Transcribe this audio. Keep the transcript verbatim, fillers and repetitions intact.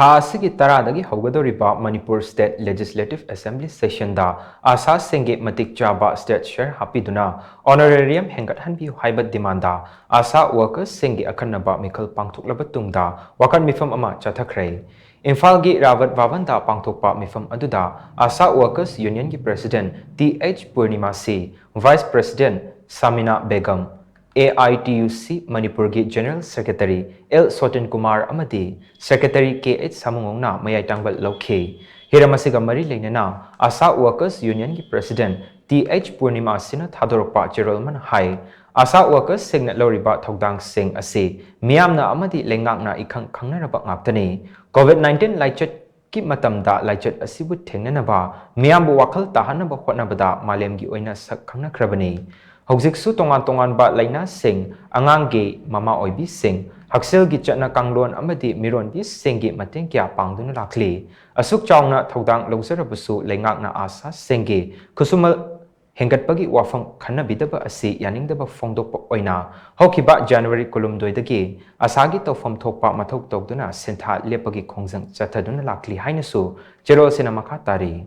ꯊꯥ ꯑꯁꯤꯒꯤ ꯇꯔꯥꯗꯒꯤ ꯍꯧꯒꯗꯧꯔꯤꯕ ꯃꯅꯤꯄꯨꯔ State Legislative Assembly sessionꯗ ꯑꯁꯥꯁꯤꯡꯒꯤ ꯃꯇꯤꯛ ꯆꯥꯕ state share ꯍꯥꯞꯄꯤꯗꯨꯅ honorarium ꯍꯦꯟꯒꯠꯍꯟꯕꯤꯌꯨ ꯍꯥꯏꯕ demandꯗ ꯑꯁꯥ workersꯁꯤꯡꯒꯤ ꯑꯈꯟꯅꯕ ꯃꯤꯈꯜ ꯄꯥꯡꯊꯣꯛꯂꯕ ꯇꯨꯡꯗ ꯋꯥꯀꯠ ꯃꯤꯐꯝ ꯑꯃ ꯆꯠꯊꯈ꯭ꯔꯦ꯫ ꯏꯝꯐꯥꯜꯒꯤ ꯔꯥꯕꯠ ꯚꯕꯟꯗ ꯄꯥꯡꯊꯣꯛꯄ ꯃꯤꯐꯝ ꯑꯗꯨꯗ ꯑꯁꯥ workers unionꯒꯤ president T H Purnimashi, vice president Samina Begum, A I T U C ꯃꯅꯤꯄꯨꯔꯒꯤ general secretary L Sotin Kumar ꯑꯃꯗꯤ secretary ꯀꯦ ꯑꯩꯆ ꯁꯥꯃꯨꯉꯣꯡꯅ ꯃꯌꯥꯏ ꯇꯥꯡꯕ ꯂꯧꯈꯤ꯫ ꯍꯤꯔꯝ ꯑꯁꯤꯒ ꯃꯔꯤ ꯂꯩꯅꯅ ꯑꯁꯥ workers unionꯒꯤ president ꯇꯤ ꯑꯩꯆ ꯄꯨꯔꯅꯤꯃꯥꯁꯤꯅ ꯊꯥꯗꯣꯔꯛꯄ ꯆꯦꯔꯣꯜ ꯑꯃꯅ ꯍꯥꯏ, ꯑꯁꯥ workersꯁꯤꯡꯅ ꯂꯧꯔꯤꯕ ꯊꯧꯗꯥꯡꯁꯤꯡ ꯑꯁꯤ ꯃꯤꯌꯥꯝꯅ ꯑꯃꯗꯤ ꯂꯩꯉꯥꯛꯅ ꯏꯈꯪ ꯈꯪꯅꯔꯕ ꯉꯥꯛꯇꯅꯤ꯫ COVID nineteen ꯂꯥꯏꯆꯠ ꯀꯤ ꯃꯇꯝꯗ ꯂꯥꯏꯆꯠ ꯑꯁꯤꯕꯨ ꯊꯦꯡꯅꯅꯕ, ꯃꯤꯌꯥꯝꯕꯨ ꯋꯥꯈꯜ ꯇꯥꯍꯟꯅꯕ ꯍꯣꯠꯅꯕꯗ ꯃꯥꯂꯦꯝꯒꯤ ꯑꯣꯏꯅ ꯁꯛ ꯈꯪꯅꯈ꯭ꯔꯕꯅꯤ꯫ ꯍꯧꯖꯤꯛꯁꯨ ꯇꯣꯉꯥꯟ ꯇꯣꯉꯥꯟꯕ ꯂꯥꯏꯅꯥꯁꯤꯡ, ꯑꯉꯥꯡꯒꯤ ꯃꯃꯥ ꯑꯣꯏꯕꯤꯁꯤꯡ, ꯍꯛꯁꯦꯜꯒꯤ ꯆꯠꯅ ꯀꯥꯡꯂꯣꯟ ꯑꯃꯗꯤ ꯃꯤꯔꯣꯟꯕꯤꯁꯤꯡꯒꯤ ꯃꯇꯦꯡ ꯀꯌꯥ ꯄꯥꯡꯗꯨꯅ ꯂꯥꯛꯂꯤ꯫ ꯑꯁꯨꯛ ꯆꯥꯎꯅ ꯊꯧꯗꯥꯡ ꯂꯧꯖꯔꯕꯁꯨ ꯂꯩꯉꯥꯛꯅ ꯑꯁꯥꯁꯤꯡꯒꯤ ꯈꯨꯠꯁꯨꯃꯜ ꯍꯦꯟꯒꯠꯄꯒꯤ ꯋꯥꯐꯝ ꯈꯟꯅꯕꯤꯗꯕ ꯑꯁꯤ ꯌꯥꯅꯤꯡꯗꯕ ꯐꯣꯡꯗꯣꯛꯄ ꯑꯣꯏꯅ ꯍꯧꯈꯤꯕ January ꯀꯨꯟꯍꯨꯝꯗꯣꯏꯗꯒꯤ ꯑꯁꯥꯒꯤ ꯇꯧꯐꯝ ꯊꯣꯛꯄ ꯃꯊꯧ ꯇꯧꯗꯨꯅ ꯁꯦꯟꯊꯥ ꯂꯦꯞꯄꯒꯤ ꯈꯣꯡꯖꯪ ꯆꯠꯊꯗꯨꯅ ꯂꯥꯛꯂꯤ ꯍꯥꯏꯅꯁꯨ ꯆꯦꯔꯣꯜꯁꯤꯅ ꯃꯈꯥ ꯇꯥꯔꯤ꯫